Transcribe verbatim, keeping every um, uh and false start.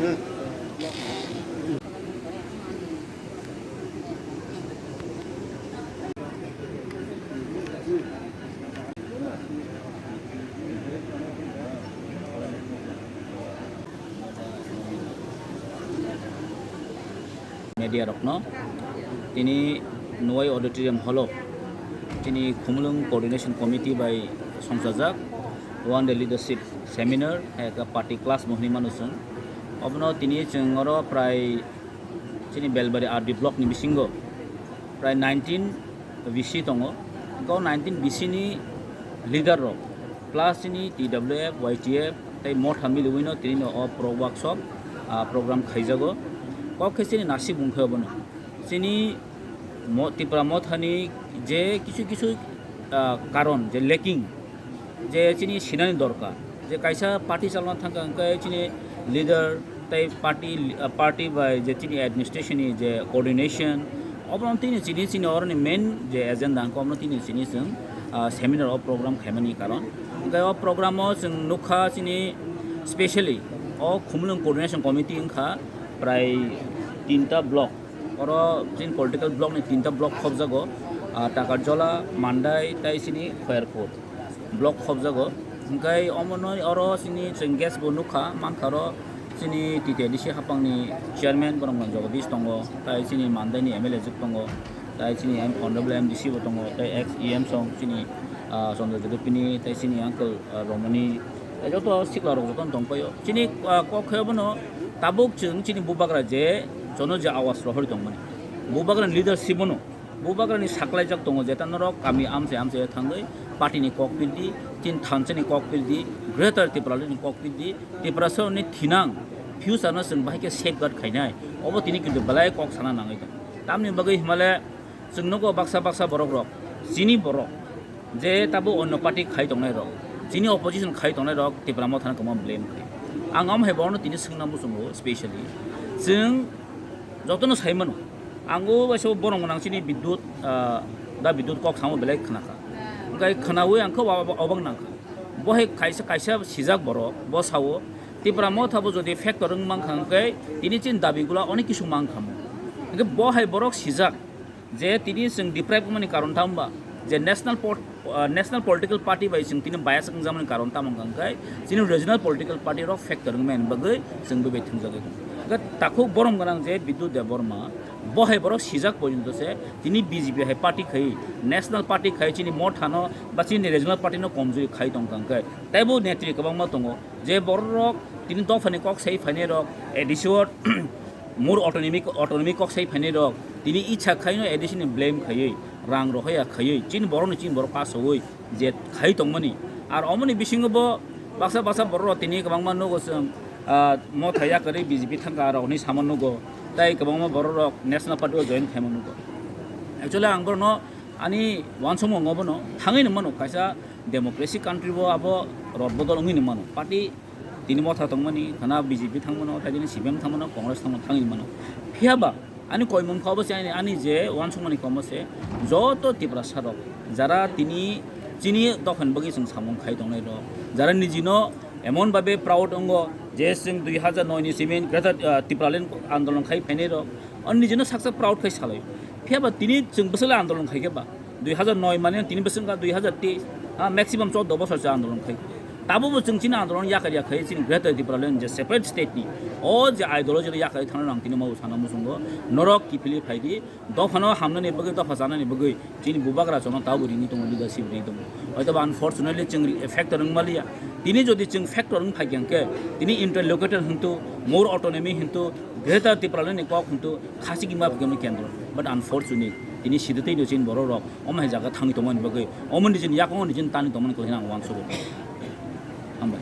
Media rokno tini Nuwai Auditorium Hall o tini Khumulwng Coordination Committee bai songchajak One Day Leadership Seminar, hai khe party class bo hinwi mano chwng. Obono tini chwng oro prai chini Belbari R D block ni bisingo prai nineteen B C tongo. Hwnkhe o nineteen B C ni leader rok plus chini T W F, Y T F tei Motha miliwino tini no o pro workshop, ah, program khaijago. Kok khe chini nasik bung khe obono. Chini mo-, Tipra Mothani je kisu kisu, ah, karon je lacking, je chini sinani dorkar, je kaisa party chalna thangkha hwnkhe chini leader tei party, ah, party bai je chini administration ni je coordination, obono tini chini, chini oroni main je agenda hwnkhe obono tini chini chwng, ah, seminar o program khaimani karon. Hwnkhe o program o chwng nukha chini specially o Khumulwng Coordination Committee wngkha prai tinta block. Oro chini political block ni tinta block khobjago, ah, Takarjola, Mandai, tei chini Khairpur block khobjago. Hwnkhe omono oro chini chwng guest bo nukha, mankha oro chini T T A D C hapangni chairman Boromgana Jagadish tongo, tei chini Mandai ni M L A jwk tongo, tei chini M-, honorable M D C bo tongo, tei ex E M song chini, ah, Chandra Jadapini, tei chini uncle, ah, Romani, tei joto sikla rok joto tongpaio. Chini, ah, kok khe obono tabuk chwng chini bubagra je jono je awas rohori tongmani. Bubagra ni leadership bono, bubagra ni saklaijak tongo jeta norok kami amchai amchai thangwi party ni kok pildi, chini thansa ni kok pildi, Greater Tipraland ni kok pildi, Tiprasa ni thinang future no chwng bahai khe safeguard khainai. Obo tini kintu belai kok sana nangwi tong. Tamni bagwi himale chwng nugo baksa baksa borok rok, chini borok, je tabuk onno party khai tongnai rok, chini opposition khai tongnai rok Tipra Mothano kwbangma blame khlai. Ang omo hai borokno tini swngna muchungo specially. Chwng jotono sai mano, ang o waisa borok gwnang chini Bidyut, ah, da Bidyut kok samo belai khna kha. Hwnkhe khnaui ang khe wa-, wa-, obak nang kha. Bo hai kaisa, kaisa sijak borok, bo sao, Tipra Motha bo jodi factor wng mang kha hwnkhe tini chini dabi gula onek kisu mang kha mo. Hwnkhe bo hai borok sijak, je tini chwng deprive wngmani karon tamo ba, je national pot-, ah, national political party bai chwng tini bias wngjakmani karon tamo wngkha hwnkhe chini regional political party rok factor wngmani bagwi chwng bebak thwngjagwi tongo. Hwnkhe takhuk borom gwnang je Bidyut Debbarma, bo hai borok sijak porjonto se tini B J P hai party khai, national party khai chini Mothano ba chini regional party no komjuri khai tongkha hwnkhe teibo netri kwbangma tongo. Je borok rok tini dophani kok sai phainai rok, A D C o more autonomy, autonomy kok sai phainai rok tini icha khaino A D C ni blame khaiwi, rang rohaya khaiwi, chini borok ni chini borok kasowi je khai tongmani. Ar omoni bisingo bo baksa baksa borok rok tini kwbangma nugo chwng, ah, Motha yakarwi B J P thangka rok hinwi sama nugo, tei kwbangma borok rok National Party o join khaima nugo. Actually ang borokno ani uansukmung obono thangwi nung mano, kaisa democracy country bo abo rot bodol wngwi nung mano. Party tini Motha tongmani, khana B J P thangmano, tei tini C P M thangmano, Congress thangmano, thangwi mano. Phiya ba ani koimung kha obo se ani, ani je uansukmani komo se joto Tiprasa rok jara tini chini dophani bagwi chwng samung khai tongnai rok, jara nijino emon babe proud wngo je chwng dui hazar noi ni simi Greater, ah, Tipraland andolon khai phainai rok, ani nijino saksa proud khai salai. Phiya ba tini chwng bwswk andolon khai khe ba, dui hazar noi mane tini bwswk wngkha dui hazar teis, ha, maximum chordo bosor se andolon khai. Tabo bo chwng chini andolon yakar ya khai chini Greater Tipraland je separate state ni o je ideology no yakar thangna nang tini mau sana muchungo norok kiphilwi phaidi dophano hamnani bagwi dopha chanani bagwi chini bubagra chono tabo rini tongo leadership rini tongo. Hoito ba unfortunately chwng factor wng maliya. Tini jodi chwng factor wng phai khe tini interlocutor hintu more autonomy hintu Greater Tipraland ni kok hintu khasi kima phikemni kendro. But unfortunate tini siditei no chini borok rok omo hai jaga thangwi tongmani bagwi, omo nijini yakungo nijini tani tongmani kok hinang uansugo. Hambai.